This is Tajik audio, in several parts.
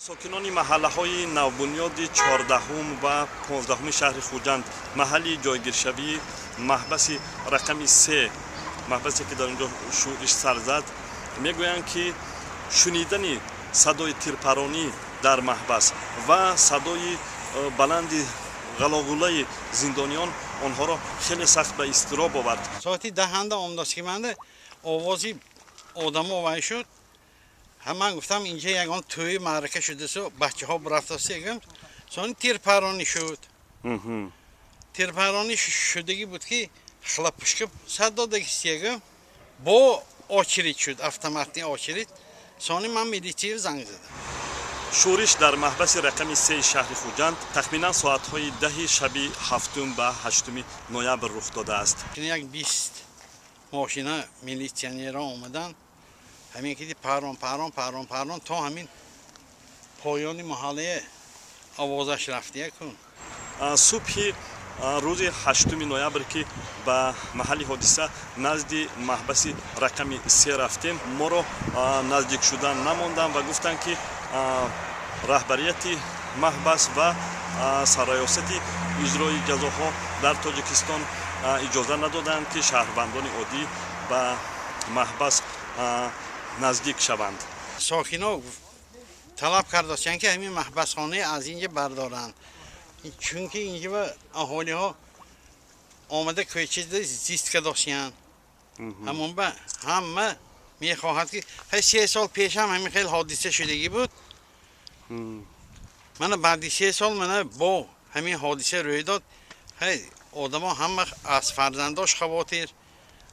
Сокинони маҳаллаҳои навбунёди 14 ва 15 шаҳри Хуҷанд, маҳалли ҷойгиршавии маҳбаси рақами 3, маҳбасе ки дар он ҷо шӯриш сар зад, мегӯянд, ки шунидани садои тирпаронӣ дар маҳбас ва садои баланди ғалоғулаи зиндониён онҳоро хеле сахт ба изтироб овард. Соати 10-анда омдастгиманда овози одамо вай шуд. Ман гуфтам, инҷа ягон тӯи маърака шудасу бачаҳо рафтасегам. Сони тирпаронӣ шуд. Тирпаронӣ шудагӣ буд, ки хлопушка сад додагистегам, бо очередь шуд, автоматный очередь. Сони ман милитсия занг задам. Шӯриш дар маҳбаси рақами 3 шаҳри Хуҷанд тахминан соатҳои 10-и шаби 7 ба 8 ноябр рух додааст. Як 20 мошина милитсионерҳо омаданд. Ҳамин ки парон, парон, парон, парон, то ҳамин поёни маҳаллае овозаш рафтия кун. Субҳи рӯзи 8 ноябр, ки ба маҳалли ҳодиса назди маҳбаси рақами 3 рафтем, моро наздик шудан намонданд ва гуфтанд, ки раҳбарияти маҳбас ва сарраёсати иҷрои ҷазоҳо дар Тоҷикистон иҷоза надоданд, ки шаҳрвандони оддӣ ба маҳбас наздик шаванд. Сокино талаб кардастанд, ки ҳамин маҳбасхона аз инҷа бардоранд, чунки инҷа аҳолиҳо омада кӯчида зист кардосиянд. Ҳамон ба ҳама мехоҳад, ки 3 сол пешам ҳамин хел ҳодиса шудагӣ буд. Мана баъди 3 сол мана бо ҳамин ҳодиса рӯй дод. Одамо ҳама аз фарзандош хавотир,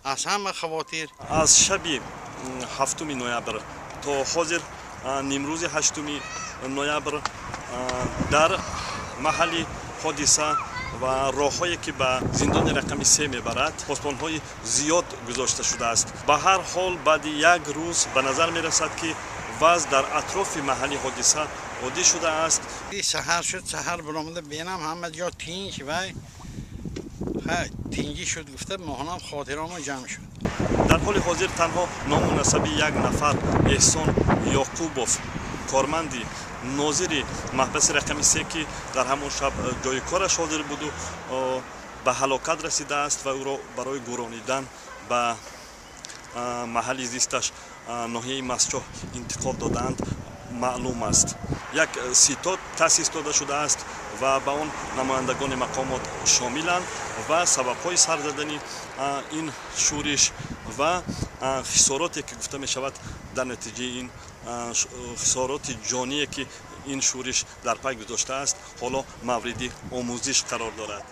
аз ҳама хавотир. Аз шаби 7 ноябр то ҳозир, нимрӯзи 8 ноябр, дар маҳалли ҳодиса ва роҳҳое, ки ба зиндони рақами 3 мебарад, посбонҳои зиёд гузошта шудааст. Ба ҳар ҳол, баъди як рӯз ба назар мерасад, ки вазъ дар атрофи маҳалли ҳодиса оддӣ шудааст. Саҳар шуд, саҳар баромада бинам, ҳама ҷо тинч, вай тинҷӣ шуд гуфта, моҳонам хотиромо ҷамъ шуд. Дар ҳоли ҳозир танҳо ному насаби як нафар, Эҳсон Ёқубов, корманди нозири маҳбаси рақами 3, ки дар ҳамон шаб ҷои кораш ҳозир буду ба ҳалокат расидааст ва ӯро барои гӯронидан ба маҳалли зисташ, ноҳияи Мастчоҳ, интиқол додаанд, маълум аст. Як ситод таъсис дода шудааст ва ба он намояндагони мақомот шомиланд ва сабабҳои сар задани ин шӯриш ва хисороте, ки гуфта мешавад, дар натиҷаи ин хисороти ҷоние, ки ин шӯриш дар пай гузоштааст, ҳоло мавриди омӯзиш қарор дорад.